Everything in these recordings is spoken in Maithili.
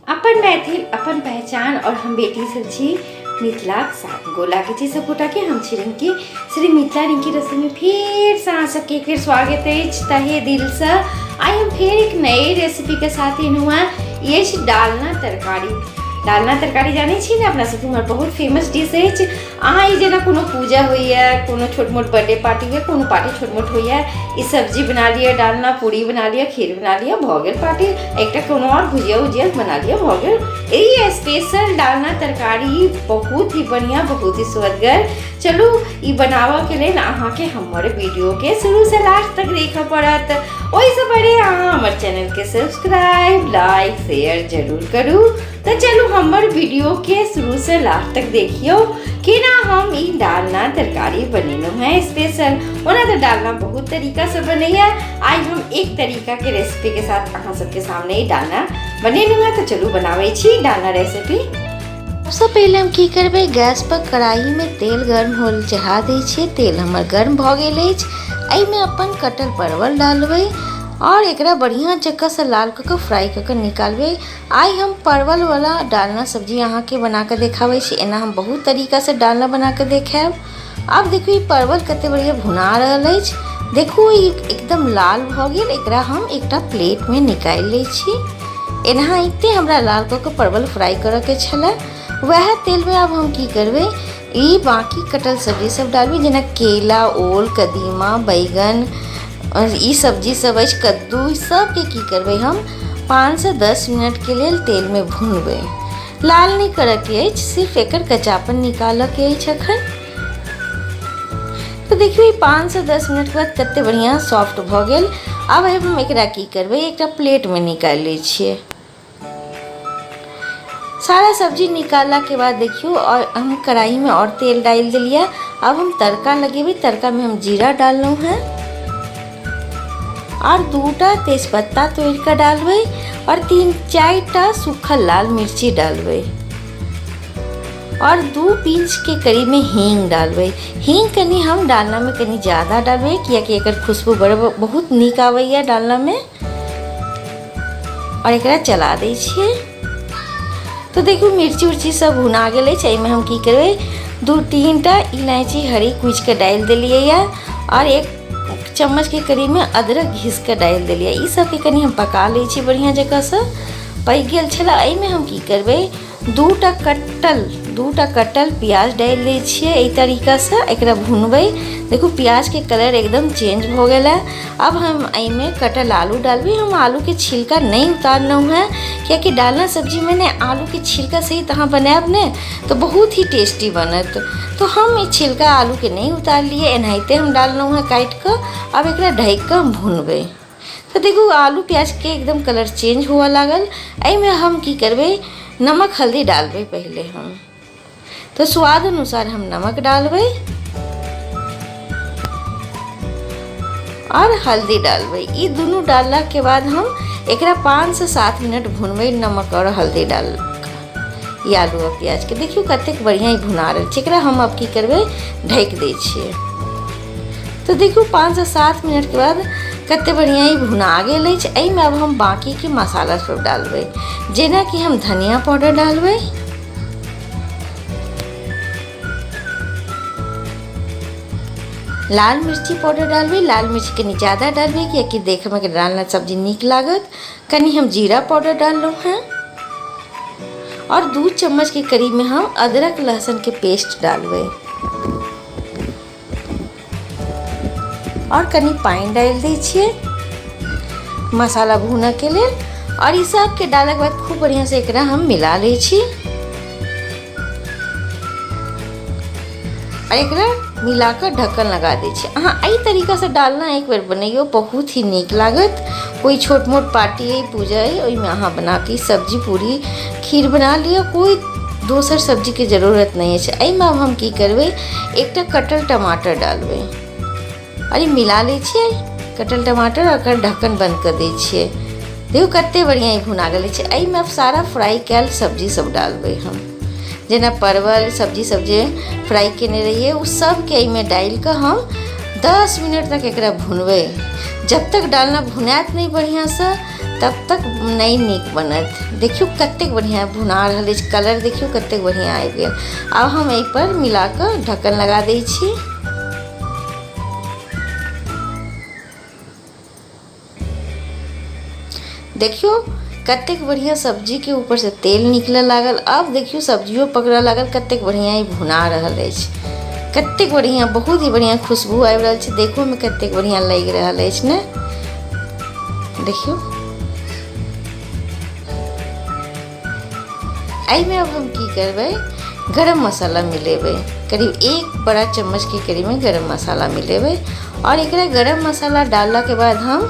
अपन मैथिल अपन पहचान और हम बेटी सब छी मिथिलाक साथ गोला के छी सब गोटा के हम छी रिंकी श्री मिथिला रिंकी रसोई में फिर से अहाँ सबके एक बेर स्वागत अछि तहे दिल से आइ हम फेर एक नए रेसिपी के साथ एलहुँ हँ ई अछि डालना तरकारी। डालना तरकारी जानै छी ने अपना सबके उम्हर बहुत फेमस डिश अछि। अहाँ ई जेना कोनो पूजा होइए, कोनो छोट मोट बर्थडे पार्टी होइए, कोनो पार्टी छोट मोट होइए, ई सब्जी बना लिअ, डालना पूरी बना लिअ, खीर बना लिअ, भऽ गेल पार्टी। एकटा कोनो आओर भुजिया उजिया बना लिअ, भऽ गेल। ई स्पेशल डालना तरकारी बहुत ही बढ़िआँ, बहुत ही सुअदगर। चलू ई बनाबऽके लेल अहाँके हमर वीडियोके शुरूसँ लास्ट तक देखऽ पड़त। ओहिसँ पहिले अहाँ हमर चैनलके सब्सक्राइब, लाइक, शेयर जरूर करू। तऽ चलू हमर वीडियोके शुरूसँ लास्ट तक देखियौ केना हम ई डालना तरकारी बनेलहुँ हेँ स्पेशल। ओना तऽ डालना बहुत तरीकासँ बनैए, आइ हम एक तरीकाके रेसिपीके साथ अहाँ सबके सामने ई डालना बनेलहुँ हेँ। तऽ चलू बनाबै छी डालना रेसिपी। सबसँ पहिले हम की करबै, गैस पर कढ़ाईमे तेल गर्म होल चढ़ा दै छियै। तेल हमर गर्म भऽ गेल अछि। एहिमे अपन कटल परवल डालबै आओर एकरा बढ़िआँ जकाँसँ लाल कऽ कऽ फ्राइ कऽ कऽ निकालबै। आइ हम परवलवला डालना सब्जी अहाँके बनाकऽ देखाबै छी। एना हम बहुत तरीकासँ डालना बनाकऽ देखायब। आब देखू ई परवल कते बढ़िआँ भुना रहल अछि। देखू ई एकदम लाल भऽ गेल। एकरा हम एकटा प्लेटमे निकालि लै छी। एनाहिते हमरा लाल कऽ कऽ परवल फ्राइ करऽके छलै। वएह तेलमे आब हम की करबै, ई बाँकी कटल सब्जी सब डालबै, जेना केला, ओल, कदीमा, बैगन, ई सब्जी सब अछि, कद्दू, ई सबके की करबै हम 5 से 10 मिनटके लेल तेलमे भुनबै। लाल नहि करऽके अछि, सिर्फ एकर कच्चापन निकालऽके अछि अखन। तऽ देखियौ ई 5 से 10 मिनटके बाद कते बढ़िआँ सॉफ्ट भऽ गेल। आब हम एकरा की करबै, एकटा प्लेटमे निकालि लै छियै। सारा सब्जी निकाललाके बाद देखियौ आओर हम कढ़ाईमे आओर तेल डालि देलियै। आब हम तड़का लगेबै। तड़कामे हम जीरा डाललहुँ हेँ आओर 2टा तेजपत्ता तोड़िकऽ डालबै आओर 3-4टा सूखल लाल मिर्ची डालबै आओर 2 पिंचके करीबमे हींग डालबै। हींग कनि हम डालनामे कनि ज्यादा डालबै, कियाकि एकर खुशबू बड़ बहुत नीक आबैए डालनामे। आओर एकरा चला दै छियै। तऽ देखू मिर्ची उर्ची सब भुना गेल अछि। एहिमे हम की करबै, 2-3टा इलायची हरी कुचिके डालि देलियै यऽ आओर 1 चम्मचके करीबमे अदरक घिसके डालि देलियै। ई सबके कनि हम पका लै छी बढ़िआँ जकाँसँ। पकि गेल छलै। एहिमे हम की करबै, 2टा कटल प्याज डालि दै छियै एहि तरीकासँ। एकरा भुनबै। देखू प्याजके कलर एकदम चेंज भऽ गेल है। अब हम एहिमे कटल आलू डालबै। हम आलूके छिलका नहि उतारलहुँ हेँ, कियाकि डालना सब्जीमे ने आलूके छिलका सहित अहाँ बनायब ने तऽ बहुत ही टेस्टी बनत। तऽ हम ई छिलका आलूके नहि उतारलियै, एनाहिते हम डाललहुँ हेँ काटि कऽ। आब एकरा ढकि कऽ हम भुनबै। तऽ देखू आलू प्याजके एकदम कलर चेंज हुअ लागल। एहिमे हम की करबै, नमक हल्दी डालबै पहिले हम। तऽ स्वाद अनुसार हम नमक डालबै आओर हल्दी डालबै। ई दुनू डाललाके बाद हम एकरा 5 से 7 मिनट भुनबै नमक आओर हल्दी डाल ई आलू आओर प्याजके। देखियौ कतेक बढ़िआँ ई भुना रहल छै। एकरा हम आब की करबै, ढकि दै छियै। तऽ देखू 5 से 7 मिनटके बाद कते बढ़िआँ ई भुना गेल अछि। एहिमे आब हम बाँकीके मसाला सब डालबै, जेनाकि हम धनिया पाउडर डालबै, लाल मिर्ची पाउडर डालबै। लाल मिर्च कनि ज्यादा डालबै, कियाकि देखैमे डालना सब्जी नीक लागत। कनि हम जीरा पाउडर डाललहुँ हेँ आओर 2 चम्मचके करीबमे हम अदरक लहसुनके पेस्ट डालबै आओर कनि पानि डालि दै छियै मसाला भूनऽके लेल। आओर ई सबके डालैके बाद खूब बढ़िआँसँ एकरा हम मिला लै छी आओर एकरा मिला कऽ ढक्कन लगा दै छी। अहाँ एहि तरीकासँ डालना एक बेर बनैयौ, बहुत ही नीक लागत। कोइ छोट मोट पार्टी अइ, पूजा अइ, ओहिमे अहाँ बनाकऽ ई सब्जी पूरी खीर बना लिअ, कोइ दोसर सब्जीके जरूरत नहि अछि। एहिमे आब हम की करबै, एकटा कटल टमाटर डालबै। आओर ई मिला लै छियै कटल टमाटर आओर एकर ढक्कन बन्द कऽ दै छियै। देखू कते बढ़िआँ ई भुना गेल अछि। एहिमे आब सारा फ्राइ कयल सब्जी सब डालबै हम, जेना परवल सब्जी सब जे फ्राइ केने रहियै, ओ सबके एहिमे डालि कऽ हम 10 मिनट तक एकरा भुनबै। जब तक डालना भुनायत नहि बढ़िआँसँ, तब तक नहि नीक बनत। देखियौ कतेक बढ़िआँ भुना रहल अछि, कलर देखियौ कतेक बढ़िआँ आबि गेल। आब हम एहिपर मिला कऽ ढक्कन लगा दै छी। देखियौ कतेक बढ़िआँ सब्जीके ऊपरसँ तेल निकलऽ लागल। आब देखियौ सब्जियो पकड़ऽ लागल, कतेक बढ़िआँ ई भुना रहल अछि, कतेक बढ़िआँ, बहुत ही बढ़िआँ खुशबू आबि रहल छै। देखोमे कतेक बढ़िआँ लागि रहल अछि ने। देखियौ एहिमे अब हम की करबै, गरम मसाला मिलेबै। करीब 1 बड़ा चम्मचके करीबमे गरम मसाला मिलेबै और एकरा गरम मसाला डाललाके बाद हम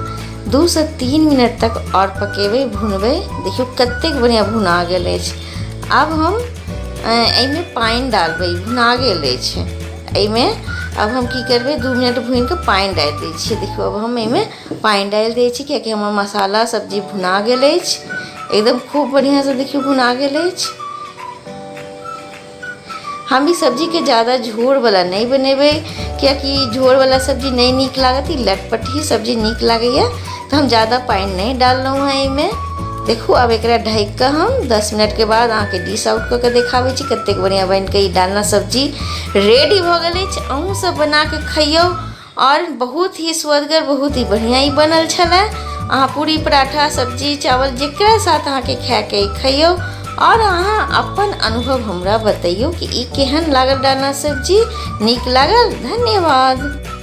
2 से 3 मिनट तक और पकेबै, भुनबै। देखियौ कतेक बढ़िआँ भुना गेल अछि। आब हम एहिमे पानि डालबै, भुना गेल अछि। एहिमे आब हम की करबै, 2 मिनट भुनि कऽ पानि डालि दै छियै। देखियौ अब हम एहिमे पानि डालि दै छी, कियाकि हमर मसाला सब्जी भुना गेल अछि एकदम खूब बढ़िआँसँ। देखियौ भुना गेल अछि। हम ई सब्जीके ज्यादा झोरवला नहि बनेबै, कियाकि झोरवला सब्जी नहि नीक लागत, ई लटपटही सब्जी नीक लागैए, तऽ हम ज्यादा पानि नहि डाललहुँ हेँ एहिमे। देखू आब एकरा ढकि कऽ हम 10 मिनटके बाद अहाँके डिश आउट कऽ के देखाबै छी कतेक बढ़िआँ बनि कऽ ई डालना सब्जी रेडी भऽ गेल अछि। अहूँ सब बना कऽ खइयौ और बहुत ही स्वदगर, बहुत ही बढ़िआँ ई बनल छलै। अहाँ पूरी, पराठा, सब्जी, चावल जकरा साथ अहाँके खायके खइयौ और अहाँ अपन अनुभव हमरा बतैयौ कि ई केहन लागल डालना सब्जी, नीक लागल। धन्यवाद।